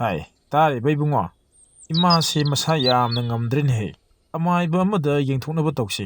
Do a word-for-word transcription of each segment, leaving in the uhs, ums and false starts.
ꯍꯥꯏ, ꯇꯥꯔꯤꯕ ꯏꯕꯨꯡꯉꯣ? ꯏꯃꯥꯁꯦ ꯃꯁꯥ ꯌꯥꯝꯅ ꯉꯝꯗ꯭ꯔꯦꯅꯦꯍꯦ꯫ ꯑꯃꯥꯏꯕ ꯑꯃꯗ ꯌꯦꯡꯊꯣꯛꯅꯕ ꯇꯧꯁꯤ꯫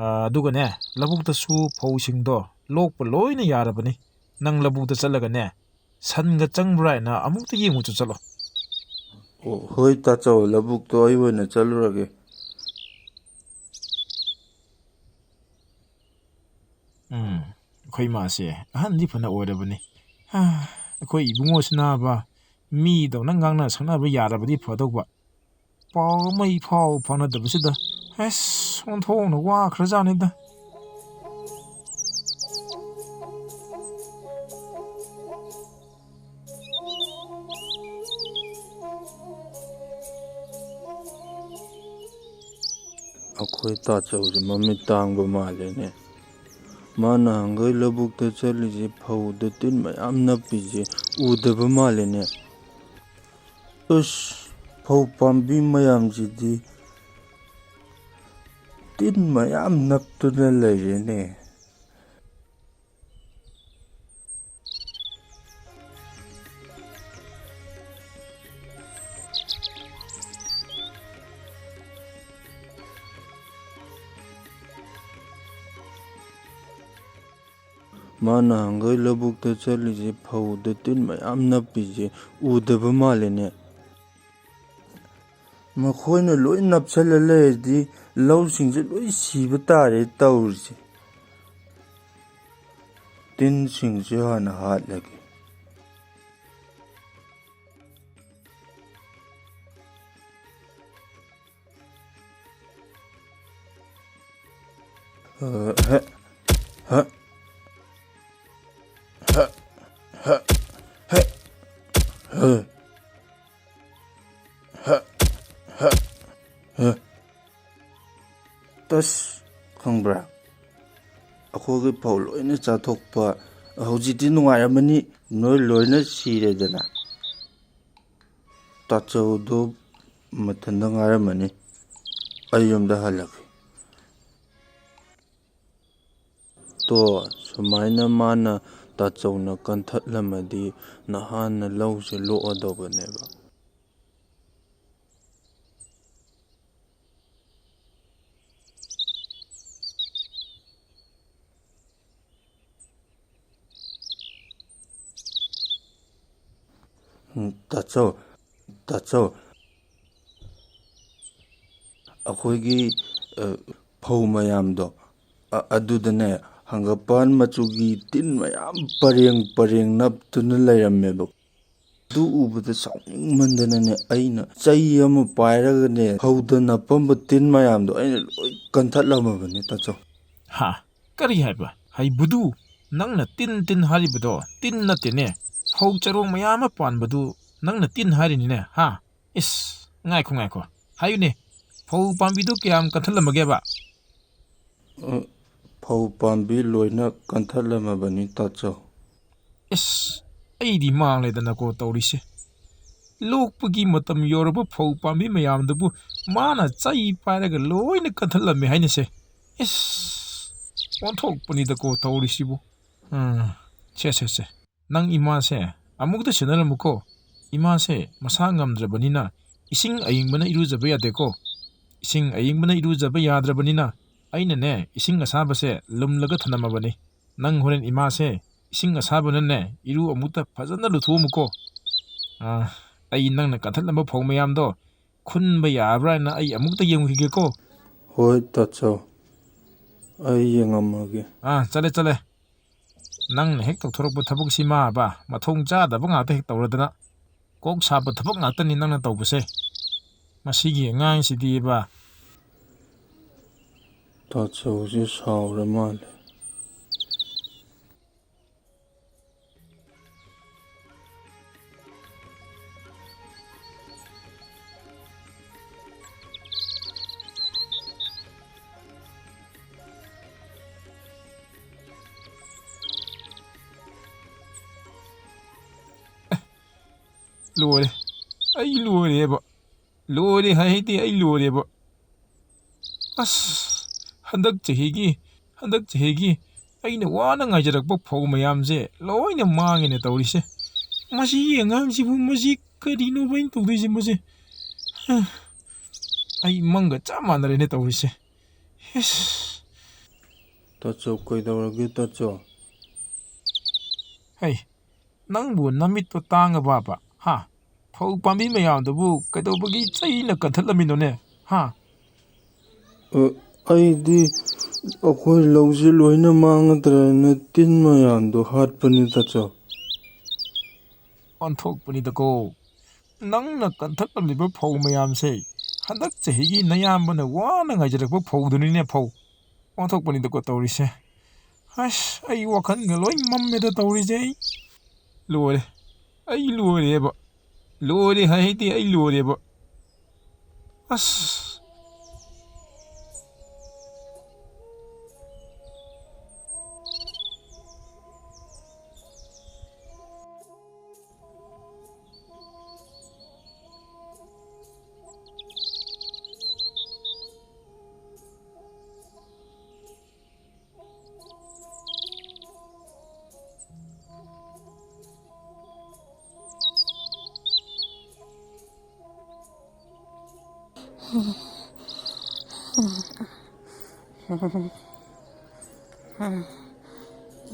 ꯑꯥ, ꯑꯗꯨꯒꯅꯦ, ꯂꯧꯕꯨꯛꯇꯁꯨ ꯐꯧꯁꯤꯡꯗꯣ ꯂꯣꯛꯄ ꯂꯣꯏꯅ ꯌꯥꯔꯕꯅꯤ꯫ ꯅꯪ ꯂꯧꯕꯨꯛꯇ ꯆꯠꯂꯒꯅꯦ, ꯁꯟꯒ ꯆꯪꯕ꯭ꯔꯥ ꯍꯥꯏꯅ ꯑꯃꯨꯛꯇ ꯌꯦꯡꯉꯨꯆꯣ ꯆꯠꯂꯣ꯫ ꯑꯣ, ꯍꯣꯏ ꯇꯥꯆꯧ, ꯂꯧꯕꯨꯛꯇꯣ ꯑꯩ ꯑꯣꯏꯅ ꯆꯠꯂꯨꯔꯒꯦ꯫ ꯎꯝ, ꯑꯩꯈꯣꯏ ꯏꯃꯥꯁꯦ ꯑꯍꯟꯗꯤ ꯐꯅ ꯑꯣꯏꯔꯕꯅꯤ꯫ ꯍꯥ, ꯑꯩꯈꯣꯏ ꯏꯕꯨꯡꯉꯣꯁꯤꯅꯕ ꯃꯤꯗꯧꯅ ꯉꯥꯡꯅ ꯁꯛꯅꯕ ꯌꯥꯔꯕꯗꯤ ꯐꯗꯧꯕ꯫ ꯄꯥꯎ ꯑꯃ ꯏꯐꯥꯎ ꯐꯥꯎꯅꯗꯕꯁꯤꯗ ꯑꯁ ꯑꯣꯟꯊꯣꯛꯅ ꯋꯥꯈ꯭ꯔꯖꯥꯠꯅꯤꯗ꯫ ꯑꯩꯈꯣꯏ ꯇꯥꯆꯧꯁꯦ ꯃꯃꯤꯠ ꯇꯥꯡꯕ ꯃꯥꯜꯂꯦꯅꯦ꯫ ꯃꯥ ꯅꯍꯥꯟꯈꯩ ꯂꯧꯕꯨꯛꯇ ꯆꯠꯂꯤꯁꯦ ꯐꯧꯗ ꯇꯤꯟ ꯃꯌꯥꯝ ꯅꯞꯄꯤꯁꯦ ꯎꯗꯕ ꯃꯥꯜꯂꯦꯅꯦ꯫ ꯑꯁ, ꯐꯧ ꯄꯥꯝꯕꯤ ꯃꯌꯥꯝꯁꯤꯗꯤ ꯇꯤꯟ ꯃꯌꯥꯝ ꯅꯞꯇꯨꯅ ꯂꯩꯔꯦꯅꯦ꯫ ꯃꯥ ꯅꯍꯥꯟꯈꯩ ꯂꯧꯕꯨꯛꯇ ꯆꯠꯂꯤꯁꯦ ꯐꯧꯗ ꯇꯤꯟ ꯃꯌꯥꯝ ꯅꯞꯄꯤꯁꯦ ꯎꯗꯕ ꯃꯥꯜꯂꯦꯅꯦ꯫ ꯃꯈꯣꯏꯅ ꯂꯣꯏ ꯅꯞꯁꯜꯂ ꯂꯩꯔꯗꯤ ꯂꯧꯁꯤꯡꯁꯦ ꯂꯣꯏ ꯁꯤꯕ ꯇꯥꯔꯦ ꯇꯧꯔꯤꯁꯦ꯫ ꯇꯤꯟꯁꯤꯡꯁꯦ ꯍꯥꯟꯅ ꯍꯥꯠꯂꯒꯦ꯫ ꯑ, ꯍ, ꯍ, ꯍ, ꯍ, ꯍ, ꯍ꯫ ꯍ, ꯍ, ꯍ꯫ ꯇꯁ, ꯈꯪꯕ꯭ꯔꯥ? ꯑꯩꯈꯣꯏꯒꯤ ꯐꯧ ꯂꯣꯏꯅ ꯆꯥꯊꯣꯛꯄ꯫ ꯍꯧꯖꯤꯛꯇꯤ ꯅꯨꯡꯉꯥꯏꯔꯝꯃꯅꯤ, ꯅꯣꯏ ꯂꯣꯏꯅ ꯁꯤꯔꯦꯗꯅ꯫ ꯇꯥꯆꯧꯗꯣ ꯃꯊꯟꯇ ꯉꯥꯏꯔꯝꯃꯅꯤ꯫ ꯑꯩ ꯌꯨꯝꯗ ꯍꯜꯂꯒꯦ꯫ ꯇꯣ, ꯁꯨꯃꯥꯏꯅ ꯃꯥꯅ ꯇꯥꯆꯧꯅ ꯀꯟꯊꯠꯂꯝꯃꯗꯤ ꯅꯍꯥꯟꯅ ꯂꯧꯁꯦ ꯂꯣꯛꯑꯗꯧꯕꯅꯦꯕ꯫ ꯎꯝ, ꯇꯥꯆꯧ, ꯇꯥꯆꯧ, ꯑꯩꯈꯣꯏꯒꯤ, ꯑ, ꯐꯧ ꯃꯌꯥꯝꯗꯣ, ꯑ-, ꯑꯗꯨꯗꯅꯦ, ꯍꯪꯒꯄꯥꯟ ꯃꯆꯨꯒꯤ ꯇꯤꯟ ꯃꯌꯥꯝ ꯄꯔꯦꯡ ꯄꯔꯦꯡ ꯅꯞꯇꯨꯅ ꯂꯩꯔꯝꯃꯦꯕ꯫ ꯑꯗꯨ ꯎꯕꯗ ꯁꯥꯎꯅꯤꯡꯃꯟꯗꯅꯅꯦ, ꯑꯩꯅ ꯆꯩ ꯑꯃ ꯄꯥꯏꯔꯒꯅꯦ, ꯐꯧꯗ ꯅꯞꯄꯝꯕ ꯇꯤꯟ ꯃꯌꯥꯝꯗꯣ ꯑꯩꯅ ꯂꯣꯏ ꯀꯟꯊꯠꯂꯝꯃꯕꯅꯦ, ꯇꯥꯆꯧ꯫ ꯍꯥ? ꯀꯔꯤ ꯍꯥꯏꯕ? ꯍꯩꯕꯨꯗꯨ, ꯅꯪꯅ ꯇꯤꯟ ꯇꯤꯟ ꯍꯥꯏꯔꯤꯕꯗꯣ ꯇꯤꯟ ꯅꯠꯇꯦꯅꯦ꯫ ꯐꯧ ꯆꯔꯣꯡ ꯃꯌꯥꯝ ꯑꯃ ꯄꯥꯟꯕꯗꯨ ꯅꯪꯅ ꯇꯤꯟ ꯍꯥꯏꯔꯤꯅꯤꯅꯦ, ꯍꯥ? ꯏꯁ, ꯉꯥꯏꯈꯣ, ꯉꯥꯏꯈꯣ꯫ ꯍꯥꯏꯌꯨꯅꯦ, ꯐꯧ ꯄꯥꯝꯕꯤꯗꯨ ꯀꯌꯥꯝ ꯀꯟꯊꯠꯂꯝꯃꯒꯦꯕ? ꯑ, ꯐꯧ ꯄꯥꯝꯕꯤ ꯂꯣꯏꯅ ꯀꯟꯊꯠꯂꯝꯃꯕꯅꯤ, ꯇꯥꯆꯧ꯫ ꯏꯁ, ꯑꯩꯗꯤ ꯃꯥꯡꯂꯦꯗꯅꯀꯣ ꯇꯧꯔꯤꯁꯦ꯫ ꯂꯣꯛꯄꯒꯤ ꯃꯇꯝ ꯌꯧꯔꯕ ꯐꯧ ꯄꯥꯝꯕꯤ ꯃꯌꯥꯝꯗꯨꯕꯨ ꯃꯥꯅ ꯆꯩ ꯄꯥꯏꯔꯒ ꯂꯣꯏꯅ ꯀꯟꯊꯠꯂꯝꯃꯦ ꯍꯥꯏꯅꯁꯦ꯫ ꯏꯁ, ꯑꯣꯟꯊꯣꯛꯄꯅꯤꯗꯀꯣ ꯇꯧꯔꯤꯁꯤꯕꯨ꯫ ꯎꯝ, ꯁꯦ, ꯁꯦ, ꯁꯦ꯫ ꯅꯪ ꯏꯃꯥꯁꯦ ꯑꯃꯨꯛꯇ ꯁꯦꯟꯅꯔꯝꯃꯨꯀꯣ꯫ ꯏꯃꯥꯁꯦ ꯃꯁꯥ ꯉꯝꯗ꯭ꯔꯕꯅꯤꯅ ꯏꯁꯤꯡ ꯑꯏꯪꯕꯅ ꯏꯔꯨꯖꯕ ꯌꯥꯗꯦꯀꯣ꯫ ꯏꯁꯤꯡ ꯑꯏꯪꯕꯅ ꯏꯔꯨꯖꯕ ꯌꯥꯗ꯭ꯔꯕꯅꯤꯅ ꯑꯩꯅꯅꯦ ꯏꯁꯤꯡ ꯑꯁꯥꯕꯁꯦ ꯂꯨꯝꯂꯒ ꯊꯅꯝꯃꯕꯅꯤ꯫ ꯅꯪ ꯍꯣꯔꯦꯟ ꯏꯃꯥꯁꯦ ꯏꯁꯤꯡ ꯑꯁꯥꯕꯅꯅꯦ ꯏꯔꯨ ꯑꯃꯨꯛꯇ ꯐꯖꯅ ꯂꯨꯊꯣꯛꯑꯝꯃꯨꯀꯣ꯫ ꯑꯥ, ꯑꯩ ꯅꯪꯅ ꯀꯟꯊꯠꯂꯝꯕ ꯐꯧ ꯃꯌꯥꯝꯗꯣ ꯈꯨꯟꯕ ꯌꯥꯕ꯭ꯔꯥ ꯍꯥꯏꯅ ꯑꯩ ꯑꯃꯨꯛꯇ ꯌꯦꯡꯉꯨꯈꯤꯒꯦꯀꯣ꯫ ꯍꯣꯏ, ꯇꯥꯆꯧ꯫ ꯑꯩ ꯌꯦꯡꯉꯝꯃꯒꯦ꯫ ꯑꯥ, ꯆꯠꯂꯦ, ꯆꯠꯂꯦ꯫ ꯅꯪꯅ ꯍꯦꯛ ꯇꯧꯊꯣꯔꯛꯄ ꯊꯕꯛꯁꯤꯃꯕ ꯃꯊꯣꯡ ꯆꯥꯗꯕ ꯉꯥꯛꯇ ꯍꯦꯛ ꯇꯧꯔꯗꯅ꯫ ꯀꯣꯛ ꯁꯥꯕ ꯊꯕꯛ ꯉꯥꯛꯇꯅꯤ ꯅꯪꯅ ꯇꯧꯕꯁꯦ꯫ ꯃꯁꯤꯒꯤ ꯑꯉꯥꯡꯁꯤꯗꯤꯕ꯫ ꯇꯥꯆꯧꯁꯦ ꯁꯥꯎꯔ ꯃꯥꯜꯂꯦ꯫ ꯂꯣꯏꯔꯦ꯫ ꯑꯩ ꯂꯣꯏꯔꯦꯕ꯫ ꯂꯣꯏꯔꯦ ꯍꯥꯏꯗꯤ ꯑꯩ ꯂꯣꯏꯔꯦꯕ꯫ ꯑꯁ, ꯍꯟꯗꯛ ꯆꯍꯤꯒꯤ, ꯍꯟꯗꯛ ꯆꯍꯤꯒꯤ ꯑꯩꯅ ꯋꯥꯅ ꯉꯥꯏꯖꯔꯛꯄ ꯐꯧ ꯃꯌꯥꯝꯁꯦ ꯂꯣꯏꯅ ꯃꯥꯡꯉꯦꯅꯦ ꯇꯧꯔꯤꯁꯦ꯫ ꯃꯁꯤꯒꯤ ꯑꯉꯥꯡꯁꯤꯕꯨ, ꯃꯁꯤ ꯀꯔꯤꯅꯣꯕ ꯑꯩꯅ ꯇꯧꯗꯣꯏꯁꯦ ꯃꯁꯤ? ꯍ, ꯑꯩ ꯃꯪꯒ ꯆꯞ ꯃꯥꯟꯅꯔꯦꯅꯦ ꯇꯧꯔꯤꯁꯦ꯫ ꯏꯁ꯫ ꯇꯥꯆꯧ, ꯀꯩꯗꯧꯔꯒꯦ ꯇꯥꯆꯧ? ꯍꯩ, ꯅꯪꯕꯨ ꯅꯃꯤꯠꯇꯣ ꯇꯥꯡꯉꯕꯕ? ꯍꯥ? ꯐꯧ ꯄꯥꯝꯕꯤ ꯃꯌꯥꯝꯗꯨꯕꯨ ꯀꯩꯗꯧꯕꯒꯤ ꯆꯩꯅ ꯀꯟꯊꯠꯂꯝꯃꯤꯅꯣꯅꯦ? ꯍꯥ? ꯑ, ꯑꯩꯗꯤ ꯑꯩꯈꯣꯏ ꯂꯧꯁꯤ ꯂꯣꯏꯅ ꯃꯥꯡꯉꯗ꯭ꯔꯅ ꯇꯤꯟ ꯃꯌꯥꯝꯗꯣ ꯍꯥꯠꯄꯅꯤ ꯇꯥꯆꯧ꯫ ꯑꯣꯟꯊꯣꯛꯄꯅꯤꯗꯀꯣ꯫ ꯅꯪꯅ ꯀꯟꯊꯠꯂꯝꯂꯤꯕ ꯐꯧ ꯃꯌꯥꯝꯁꯦ ꯍꯟꯗꯛ ꯆꯍꯤꯒꯤ ꯅꯌꯥꯝꯕꯅ ꯋꯥꯅ ꯉꯥꯏꯖꯔꯛꯄ ꯐꯧꯗꯨꯅꯤꯅꯦ ꯐꯧ꯫ ꯑꯣꯟꯊꯣꯛꯄꯅꯤꯗꯀꯣ ꯇꯧꯔꯤꯁꯦ꯫ ꯑꯁ, ꯑꯩ ꯋꯥꯈꯜꯒ ꯂꯣꯏ ꯃꯝꯃꯦꯗ ꯇꯧꯔꯤꯁꯦ ꯑꯩ꯫ ꯂꯣꯏꯔꯦ꯫ ꯑꯩ ꯂꯣꯏꯔꯦꯕ꯫ ꯂꯣꯏꯔꯦ ꯍꯥꯏꯗꯤ ꯑꯩ ꯂꯣꯏꯔꯦꯕ꯫ ꯑꯁ꯫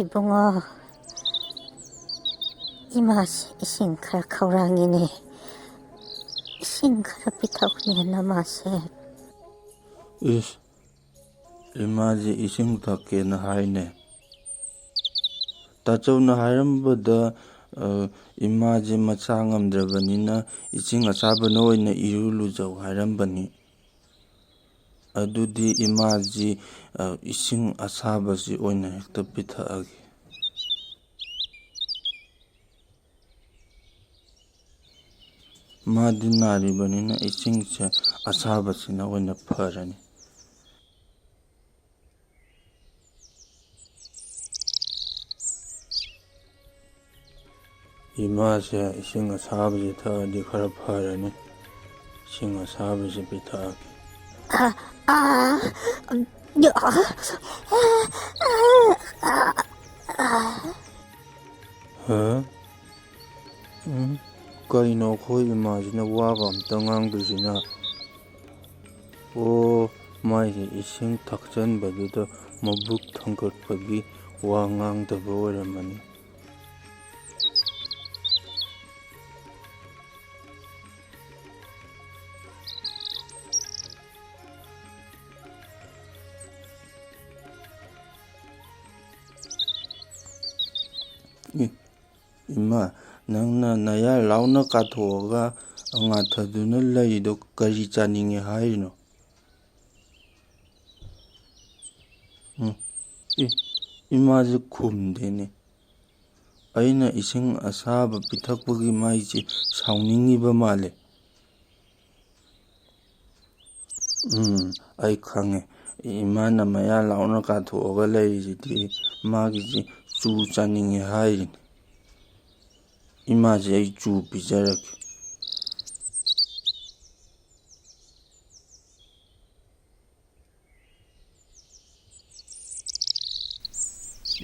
ꯏꯕꯨꯡꯉꯣ, ꯏꯃꯥꯁꯦ ꯏꯁꯤꯡ ꯈꯔ ꯈꯧꯔꯥꯡꯉꯤꯅꯦ꯫ ꯏꯁꯤꯡ ꯈꯔ ꯄꯤꯊꯛꯎꯅꯦ ꯅꯃꯥꯁꯦ꯫ ꯏꯁ, ꯏꯃꯥꯁꯦ ꯏꯁꯤꯡ ꯊꯛꯀꯦꯅ ꯍꯥꯏꯅꯦ꯫ ꯇꯥꯆꯧꯅ ꯍꯥꯏꯔꯝꯕꯗ, ꯑ, ꯏꯃꯥꯁꯦ ꯃꯁꯥ ꯉꯝꯗ꯭ꯔꯕꯅꯤꯅ ꯏꯁꯤꯡ ꯑꯁꯥꯕꯅ ꯑꯣꯏꯅ ꯏꯔꯨ ꯂꯨꯖꯧ ꯍꯥꯏꯔꯝꯕꯅꯤ꯫ ꯑꯗꯨꯗꯤ ꯏꯃꯥꯁꯤ, ꯑ, ꯏꯁꯤꯡ ꯑꯁꯥꯕꯁꯤ ꯑꯣꯏꯅ ꯍꯦꯛꯇ ꯄꯤꯊꯛꯑꯒꯦ꯫ ꯃꯥꯗꯤ ꯅꯥꯔꯤꯕꯅꯤꯅ ꯏꯁꯤꯡꯁꯦ ꯑꯁꯥꯕꯁꯤꯅ ꯑꯣꯏꯅ ꯐꯔꯅꯤ꯫ ꯏꯃꯥꯁꯦ ꯏꯁꯤꯡ ꯑꯁꯥꯕꯁꯤ ꯊꯛꯑꯗꯤ ꯈꯔ ꯐꯔꯅꯤ꯫ ꯏꯁꯤꯡ ꯑꯁꯥꯕꯁꯤ ꯄꯤꯊꯛꯑꯒꯦ꯫ ꯑ, ꯑ, ꯑ, ꯑ, ꯑ, ꯍꯥ? ꯎꯝ, ꯀꯩꯅꯣ ꯑꯩꯈꯣꯏ ꯏꯃꯥꯁꯤꯅ ꯋꯥꯒ ꯑꯝꯇ ꯉꯥꯡꯗ꯭ꯔꯤꯁꯤꯅ? ꯑꯣ, ꯃꯥꯒꯤ ꯏꯁꯤꯡ ꯊꯛꯆꯟꯕꯗꯨꯗ ꯃꯕꯨꯛ ꯊꯟꯒꯠꯄꯒꯤ ꯋꯥ ꯉꯥꯡꯗꯕ ꯑꯣꯏꯔꯝꯃꯅꯤ꯫ ꯑꯦ, ꯏꯃꯥ, ꯅꯪꯅ ꯅꯌꯥ ꯂꯥꯎꯅ ꯀꯥꯊꯣꯛꯑꯒ ꯑꯉꯥꯊꯗꯨꯅ ꯂꯩꯔꯤꯗꯣ ꯀꯔꯤ ꯆꯥꯅꯤꯡꯉꯦ ꯍꯥꯏꯔꯤꯅꯣ? ꯎꯝ, ꯑꯦ, ꯏꯃꯥꯁꯦ ꯈꯨꯝꯗꯦꯅꯦ꯫ ꯑꯩꯅ ꯏꯁꯤꯡ ꯑꯁꯥꯕ ꯄꯤꯊꯛꯄꯒꯤ ꯃꯥꯏꯁꯦ ꯁꯥꯎꯅꯤꯡꯉꯤꯕ ꯃꯥꯜꯂꯦ꯫ ꯎꯝ, ꯑꯩ ꯈꯪꯉꯦ꯫ ꯏꯃꯥꯅ ꯃꯌꯥ ꯂꯥꯎꯅ ꯀꯥꯊꯣꯛꯑꯒ ꯂꯩꯔꯤꯁꯤꯗꯤ ꯃꯥꯒꯤꯁꯤ ꯆꯨ ꯆꯥꯅꯤꯡꯉꯦ ꯍꯥꯏꯔꯤꯅꯤ꯫ ꯏꯃꯥꯁꯦ ꯑꯩ ꯆꯨ ꯄꯤꯖꯔꯒꯦ꯫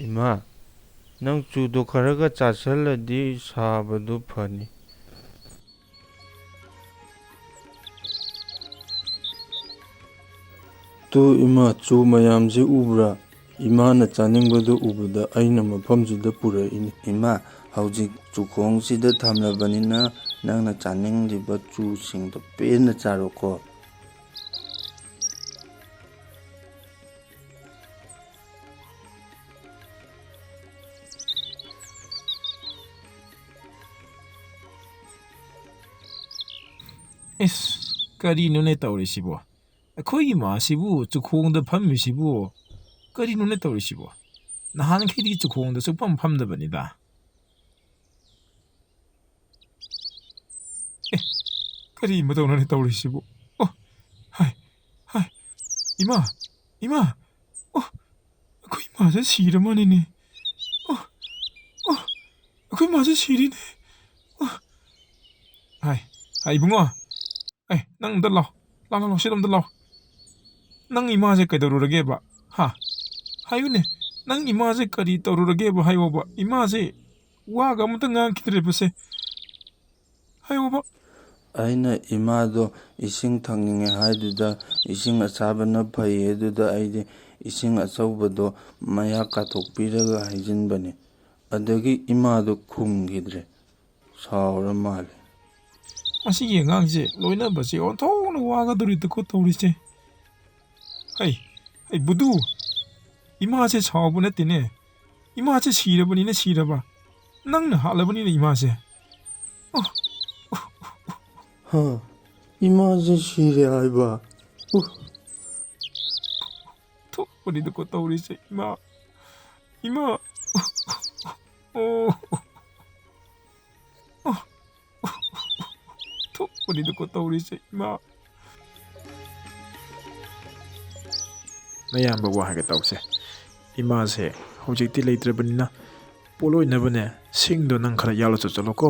ꯏꯃꯥ, ꯅꯪ ꯆꯨꯗꯣ ꯈꯔꯒ ꯆꯥꯁꯤꯜꯂꯗꯤ ꯁꯥꯕꯗꯨ ꯐꯅꯤ꯫ ꯇꯨ ꯏꯃꯥ, ꯆꯨ ꯃꯌꯥꯝꯁꯦ ꯎꯕ꯭ꯔꯥ? ꯏꯃꯥꯅ ꯆꯥꯅꯤꯡꯕꯗꯨ ꯎꯕꯗ ꯑꯩꯅ ꯃꯐꯝꯁꯤꯗ ꯄꯨꯔꯛꯏꯅꯤ꯫ ꯏꯃꯥ, ꯍꯧꯖꯤꯛ ꯆꯨꯈꯣꯡꯁꯤꯗ ꯊꯝꯂꯕꯅꯤꯅ ꯅꯪꯅ ꯆꯥꯅꯤꯡꯂꯤꯕ ꯆꯨꯁꯤꯡꯗꯣ ꯄꯦꯟꯅ ꯆꯥꯔꯣꯀꯣ꯫ ꯏꯁ, ꯀꯔꯤꯅꯣꯅꯦ ꯇꯧꯔꯤꯁꯤꯕꯣ? ꯑꯩꯈꯣꯏꯒꯤ ꯏꯃꯥꯁꯤꯕꯨ ꯆꯨꯈꯣꯡꯗ ꯐꯝꯃꯤꯁꯤꯕꯨ ꯀꯔꯤꯅꯣꯅꯦ ꯇꯧꯔꯤꯁꯤꯕꯣ? ꯅꯍꯥꯟꯈꯩꯗꯤ ꯆꯨꯈꯣꯡꯗ ꯁꯨꯛꯐꯝ ꯐꯝꯗꯕꯅꯤꯗ꯫ ꯑꯦ, ꯀꯔꯤ ꯃꯇꯧꯅꯣꯅꯦ ꯇꯧꯔꯤꯁꯤꯕꯨ? ꯑꯣ, ꯍꯥꯏ, ꯍꯥꯏ, ꯏꯃꯥ, ꯏꯃꯥ, ꯑꯣ, ꯑꯩꯈꯣꯏ ꯏꯃꯥꯁꯦ ꯁꯤꯔ ꯃꯥꯜꯂꯦꯅꯦ꯫ ꯑꯣ, ꯑꯣ, ꯑꯩꯈꯣꯏ ꯏꯃꯥꯁꯦ ꯁꯤꯔꯤꯅꯦ꯫ ꯑꯣ, ꯍꯥꯏ, ꯍꯥꯏ, ꯏꯕꯨꯡꯉꯣ, ꯑꯦ, ꯅꯪ ꯑꯝꯇ ꯂꯥꯎ, ꯂꯥꯎ, ꯂꯥꯎ, ꯂꯥꯎ, ꯁꯤꯗ ꯑꯝꯇ ꯂꯥꯎ꯫ ꯅꯪ ꯏꯃꯥꯁꯦ ꯀꯩꯗꯧꯔꯨꯔꯒꯦꯕ? ꯍꯥ? ꯍꯥꯏꯌꯨꯅꯦ, ꯅꯪ ꯏꯃꯥꯁꯦ ꯀꯔꯤ ꯇꯧꯔꯨꯔꯒꯦꯕ ꯍꯥꯏꯌꯣꯕ? ꯏꯃꯥꯁꯦ ꯋꯥꯒ ꯑꯃꯇ ꯉꯥꯡꯈꯤꯗ꯭ꯔꯦꯕꯁꯦ꯫ ꯍꯥꯏꯌꯣꯕ꯫ ꯑꯩꯅ ꯏꯃꯥꯗꯣ ꯏꯁꯤꯡ ꯊꯛꯅꯤꯡꯉꯦ ꯍꯥꯏꯗꯨꯗ ꯏꯁꯤꯡ ꯑꯁꯥꯕꯅ ꯐꯩ ꯑꯗꯨꯗ ꯑꯩꯗꯤ ꯏꯁꯤꯡ ꯑꯆꯧꯕꯗꯣ ꯃꯌꯥ ꯀꯥꯊꯣꯛꯄꯤꯔꯒ ꯍꯩꯖꯤꯟꯕꯅꯤ꯫ ꯑꯗꯒꯤ ꯏꯃꯥꯗꯣ ꯈꯨꯝꯈꯤꯗ꯭ꯔꯦ꯫ ꯁꯥꯎꯔ ꯃꯥꯜꯂꯦ꯫ ꯃꯁꯤꯒꯤ ꯑꯉꯥꯡꯁꯦ ꯂꯣꯏꯅꯕꯁꯦ ꯑꯣꯟꯊꯣꯛꯅ ꯋꯥꯒꯗꯧꯔꯤꯗꯀꯣ ꯇꯧꯔꯤꯁꯦ꯫ ꯍꯩ, ꯍꯩ, ꯕꯨꯗꯨ, ꯏꯃꯥꯁꯦ ꯁꯥꯎꯕ ꯅꯠꯇꯦꯅꯦ꯫ ꯏꯃꯥꯁꯦ ꯁꯤꯔꯕꯅꯤꯅ ꯁꯤꯔꯕ꯫ ꯅꯪꯅ ꯍꯥꯠꯂꯕꯅꯤꯅ ꯏꯃꯥꯁꯦ꯫ ꯑꯣ, ꯍꯥ? ꯏꯃꯥꯁꯦ ꯁꯤꯔꯦ ꯍꯥꯏꯕ? ꯎ, ꯊꯣꯛꯄꯅꯤꯗꯀꯣ ꯇꯧꯔꯤꯁꯦ, ꯏꯃꯥ, ꯏꯃꯥ꯫ ꯑꯣ, ꯊꯣꯛꯄꯅꯤꯗꯀꯣ ꯇꯧꯔꯤꯁꯦ, ꯏꯃꯥ꯫ ꯃꯌꯥꯝꯕ ꯋꯥ ꯍꯥꯏꯒꯦ ꯇꯧꯁꯦ꯫ ꯏꯃꯥꯁꯦ ꯍꯧꯖꯤꯛꯇꯤ ꯂꯩꯇ꯭ꯔꯕꯅꯤꯅ ꯄꯣꯠꯂꯣꯏꯅꯕꯅꯦ, ꯁꯤꯡꯗꯣ ꯅꯪ ꯈꯔ ꯌꯥꯜꯂ ꯆꯠꯂꯣꯀꯣ꯫